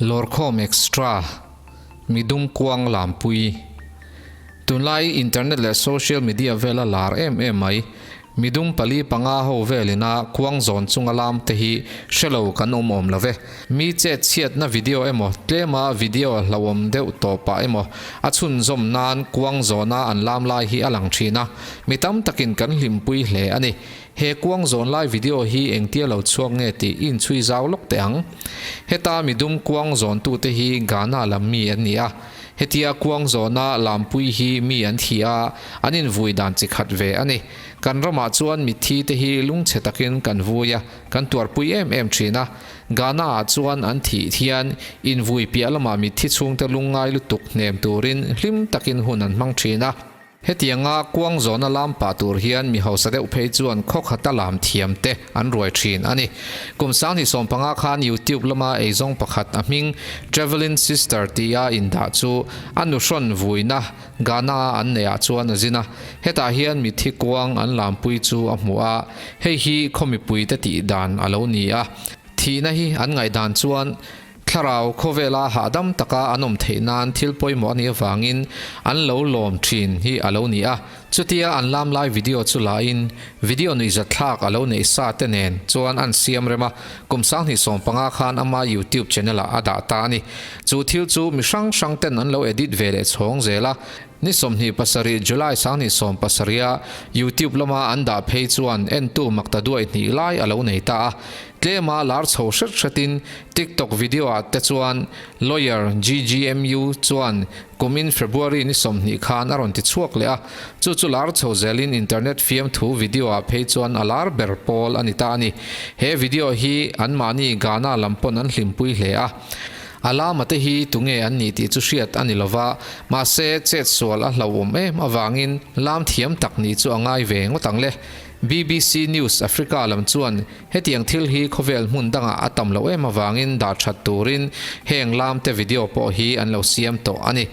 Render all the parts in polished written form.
Lawrkhawm Extra, Midum kuang lampui. Tunlai internet leh social media vela lar em em mai. Midum pali panga ho velina kuang zawn chunga lam te hi hrelo kan awm awm lo ve. Mi chet chhiatna video emaw tlema video hlauhawm deuh tawpah emaw a chhunzawm nan kuang zawna an lam lai hi a lang thin a, mi tam takin kan hlimpui hle a ni. He kuang zawn lai video hi engtia lo chhuak nge tih i inchhui zau lawk teh ang. Heta midum kuang zawntute hi Ghana lam mi an ni a, hetia kuang zawna lampui hi mi an thi a, an invui dan chi khat ve a ni. Kan ramah chuan mitthi te hi lungchhe takin kan vui a, kan tuarpui em em thin a. Ghana ah chuan an thih hian invui piah lamah mitthi chhungte lungngai lutuk hnem turin hlim takin hun an hmang thin a. Hetianga kuang zawna lam pah tur hian mi hausa deuh phei chuan khaw khata lam thiam te an ruai thin a ni. Kum 2015 khan YouTube lama eizawng pakhat a hming Travelling Sister tia indah chu a nuhrawn vuina Ghana a an neih ah chuan a zin a, hetah hian mitthi kuang an lampui chu a hmu a, hei hi khaw mipui te tih dan a lo ni a. Thihna hi an ngaihdan chuan thlarau khawvela hahdam taka an awm theih nan thil pawimawh a nih avangin an lo lawm thin hi a lo ni a. Chutia an lam lai video chu la in video nuihzatthlak a lo neih sa te nen chuan an siam rem a, kum 2015 khan ama YouTube channel ah a dah ta a ni. Chu thil chu mi hrang hrang ten an lo edit ve leh chhawng zel a, ni 27 July 2017 a YouTube lama an dah phei chuan entu makta duai hnih lai a lo nei ta a, tlema lar chho hret hretin TikTok video ah te chuan lawyer GGMU chuan Kumin February ni 20 khan a rawn ti chhuak leh a, chu chu lar chho zelin internet fiamthu video ah phei chuan a lar ber pawl a ni ta a ni. He video hi anmahni Ghana lam pawn an hlimpui hle a. A lama te hi tunge an nih tih chu hriat a ni lova, mahse chet sual a hlauhawm em avangin lam thiam tak nih chu a ngai ve ngawt ang le. BBC News Africa lam chuan Hetiang thil hi khawvel hmun dangah a tam loh em avangin dah that turin heng lamte video pawh hi an lo siam tawh a ni.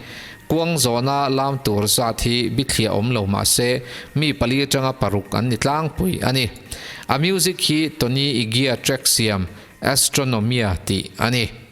Kuang zawna lam tur zat hi bithliah awm lo mah se mi pali atanga paruk an ni tlangpui a ni. A music hi Tony Igia track siam Astronomia tih a ni.